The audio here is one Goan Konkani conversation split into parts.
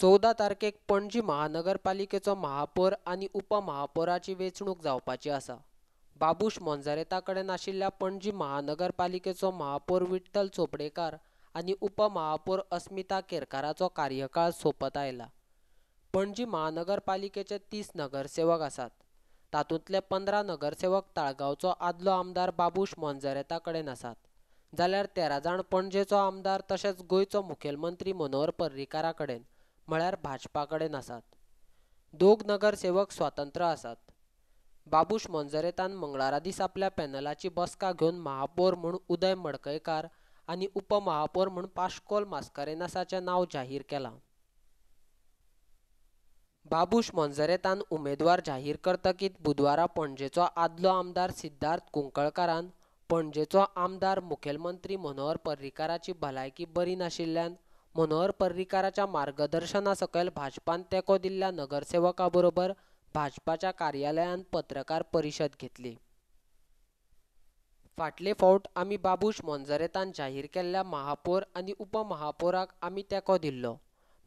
14 तारखेक पणजी महानगरपालिकेचो महापौर आनी उपमहापौराची वेंचणूक जावपाची आसा. बाबूश मोंझेराता कडेन आशिल्ल्या पणजी महानगरपालिकेचो महापौर विठ्ठल चोपडेकार आनी उपमहापौर अस्मिता केरकाराचो कार्यकाळ सोंपत आयला. पणजी महानगरपालिकेचे 30 नगरसेवक आसात. तातूंतले 15 नगरसेवक ताळगांवचो आदलो आमदार बाबूश मोंझेराता कडेन आसात, जाल्यार 13 जाण पणजेचो आमदार तशेंच गोंयचो मुखेलमंत्री मनोहर पर्रीकारा कडेन म्हळ्यार भाजपा कडेन आसात. 2 नगरसेवक स्वतंत्र आसात. बाबूश मोंझेरातान मंगळारा दीस आपल्या पॅनलाची बसका घेवन महापौर म्हूण उदय मडकयकार आनी उपमहापौर म्हूण पाश्कोल मास्कारेन्हासाचें नांव जाहीर केलां. बाबूश मोंझेरातान उमेदवार जाहीर करतकीच बुधवारा पणजेचो आदलो आमदार सिद्धार्थ कुंकळकारान पणजेचो आमदार मुखेलमंत्री मनोहर पर्रीकाराची भलायकी बरी नाशिल्ल्यान मनोहर पर्रीकाराच्या मार्गदर्शना सकयल भाजपान तेंको दिल्ल्या नगरसेवकां बरोबर भाजपाच्या कार्यालयांत पत्रकार परिशद घेतली. फाटले फावट आमी बाबूश मोंझेरातान जाहीर केल्ल्या महापौर आनी उपमहापौराक आमी तेंको दिल्लो,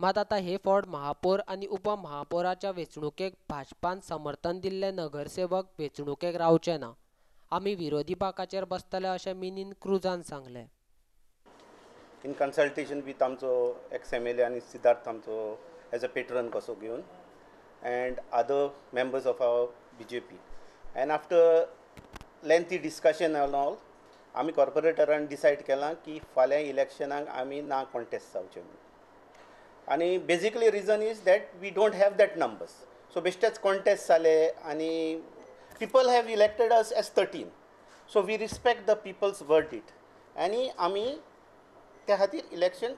मात आतां हे फावट महापौर आनी उपमहापौराच्या वेंचणुकेक भाजपान समर्थन दिल्ले नगरसेवक वेंचणुकेक रावचे ना, आमी विरोधी बाकाचेर बसतले अशें मिनीन क्रुजान सांगलें. इन कन्सल्टेशन विथ आमचो एक्स एम एल ए आनी सिद्धार्थ आमचो एज अ पेट्रन कसो घेवन and other members of our B J P and after lengthy discussion and all आमी कॉर्पोरेटरान डिसायड केलां की फाल्यां इलेक्शनाक आमी ना कॉन्टेस्ट जावचें म्हणून. आनी basically reason is that we don't have that numbers. So बेश्टेच कॉन्टेस्ट जाले आनी people have elected us as 13, so we respect the people's verdict आनी आमी त्या खातीर इलेक्शन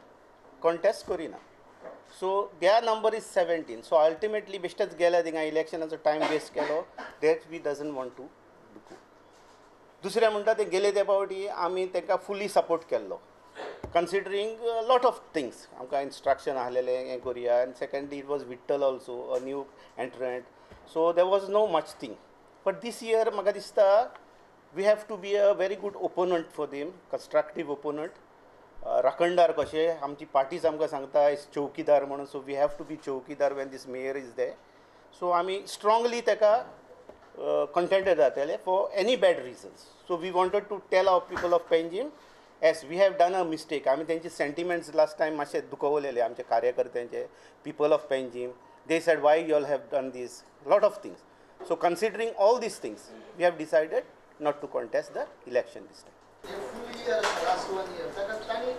कॉन्टेस्ट करिना. So their number is 17. So ultimately बेश्टेच गेले थिंगा इलेक्शनाचो टायम वेस्ट केलो, that we doesn't want to do. दुसरें म्हणटा ते गेले ते फावटी आमी तांकां फुली सपोर्ट केल्लो, कन्सिडरींग लॉट ऑफ थिंग्स. आमकां इन्स्ट्रक्शन आहलेलें हें करुया, and secondly it was Vitthal also a new entrant, so there was no much thing. But this year म्हाका दिसता we have to be a very good opponent for them, constructive opponent. राखणदार कशे आमची पार्टीच आमकां सांगता is चौकीदार म्हणून, so we have to be चौकीदार when this mayor is there. So आमी स्ट्रांगली ताका कंटेंटेड जातले for any bad reasons. So we wanted to tell our people of Panjim as we have done a mistake. आमी तेंचे सेंटिमेंट्स लास्ट टायम मातशे दुखवलेले आमचे कार्यकर्त्यांचे, people of Panjim, they said why you all have done this, lot of things. So considering all these things we have decided not to contest the election this time. Full year last 1 year ताका तांणी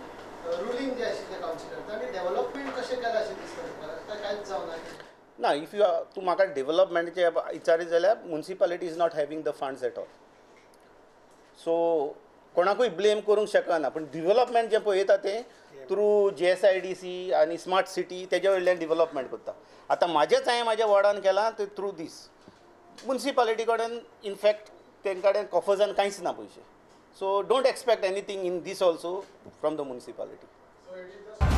रुलींग जे आशिल्लें कावन्सिलर तांणी डेव्हलपमेंट कशें केलां अशें दिसता तुमकां? कांयच जावना ना. If you तूं म्हाका डेव्हलपमेंटाचें विचारीत जाल्यार municipality is not having the funds at all. So कोणाकूय ब्लेम करूंक शकना, पूण डिवलपमेंट जें पळयता तें थ्रू GSIDC आनी स्मार्ट सिटी तेज्या वयल्यान डिवलपमेंट करता. आतां म्हाजेंच हांवें म्हाज्या वॉर्डान केलां तें थ्रू दीस. मुन्सिपालिटी कडेन इनफॅक्ट तेंचे कडेन कॉफर्सान कांयच ना पयशे. So don't expect anything in this also from the municipality.